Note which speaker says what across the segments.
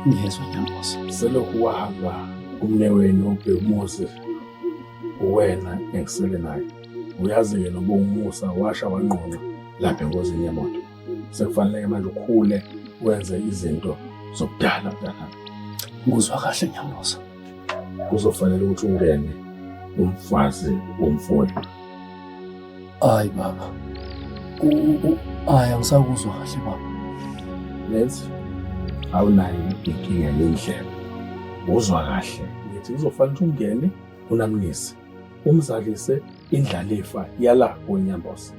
Speaker 1: Ngiyezwa Nyamboza.
Speaker 2: Selokhu wahamba umnewenu uBhekumuzi uwena engisele naye. Uyazi-ke noba umusa washa wangqongqa lapha engozini yemoto. Sekufanele-ke manje ukhule wenze izinto zobudala mntanami.
Speaker 1: Nguzwa kahle Nyamboza.
Speaker 2: Kuzofanele ukuthi ungene umfazi womfowenu.
Speaker 1: Hayi baba. Hayi angisakuzwa kahle baba.
Speaker 2: Lenzi awunayo inkinga yendlela. Uzwa kahle. Ngithi kuzofanele ukuthi ungene unamnisi. Umzalise indlalifa yala koNyambose.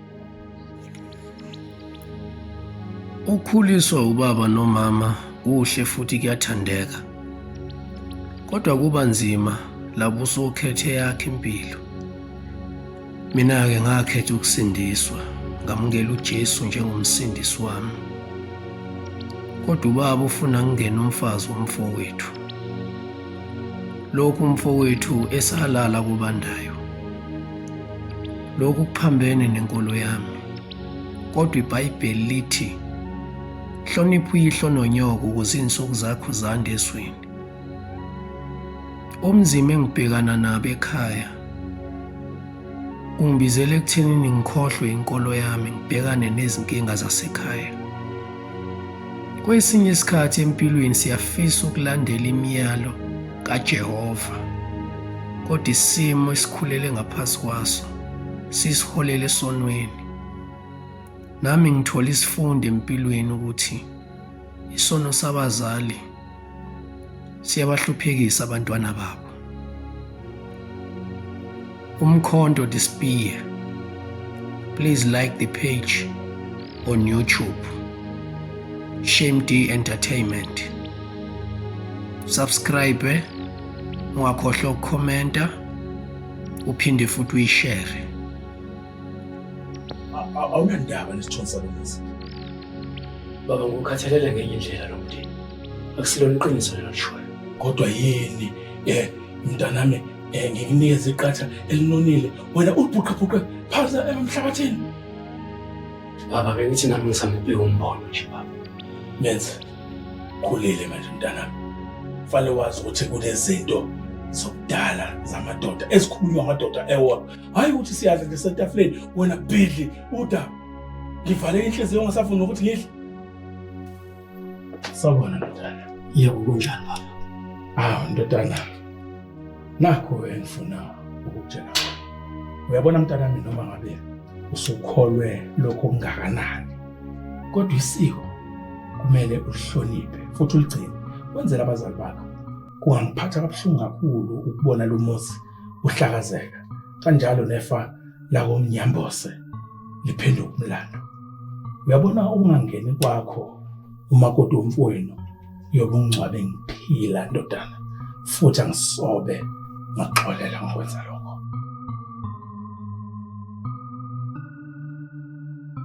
Speaker 3: Ukukhuliswa ubaba nomama kuhle futhi kuyathandeka. Kodwa kuba nzima lapho usukhethe yakho impilo. Mina-ke ngakhetha ukusindiswa, ngamukela uJesu njengomsindisi wami. Kodwa ubaba ufuna ngingene umfazi womfowethu. Lokhu umfowethu esalala kubandayo. Lokhu kuphambene nenkolo yami. Kodwa iBhayibheli lithi hlonipha uyihlo nonyoko ukuze izinsuku zakho zande ezweni. Umzima engibhekana nabo ekhaya ungibizela ekuthenini ngikhohlwe inkolo yami ngibhekane nezinkinga zasekhaya. Kwesinye isikhathi empilweni siyafisa ukulandela imiyalo kaJehova, kodwa isimo esikhulele ngaphansi kwaso sisiholele esonweni. Nami ngithola isifundo empilweni ukuthi isono sabazali siyabahluphekisa abantwana babo. Umkhonto the Spear. Please like the page on YouTube. Shame D Entertainment. Subscribe, eh? ungakhohlwa ukukhomenta uphinde futhi uyishare.
Speaker 2: Awunandaba nesithunzi salo muzi.
Speaker 1: Baba ngikukhathalela ngenye indlela lo mndeni. Akusilona iqiniso lelo lishoyo.
Speaker 2: Kodwa yini eh mntanami eh ngikunikeze iqatha elinonile wena ulibhuqebhuqe phansi emhlabathini.
Speaker 1: Baba bengithi nami ngisamupika umbono nje baba.
Speaker 2: Menzi khulile manje mntanami. Fanele wazi ukuthi kunezinto zokudala zamadoda ezikhulunywa amadoda ewona. Hayi ukuthi siyadla nje setafuleni wena bhidli uda ngivale inhliziyo ngisafuna ukuthi ngidle. Sawubona ndodana.
Speaker 1: Yebo kunjani baba?
Speaker 2: Ah ndodana. Nakho engifuna ukukutshela. Uyabona mntanami noma ngabe usukholwe lokho kungakanani. Kodwa isiko kumele ulihloniphe futhi uligcine wenzele abazali bakho. Kungangiphatha kabuhlungu kakhulu ukubona lo muzi uhlakazeka. Kanjalo nefa lakoMnyambose liphenduka umlando. Uyabona ungangeni kwakho umakoti womfowenu uyobe ungcwabe ngiphila ndodana futhi angisobe ngaxolela ngokwenza lokho.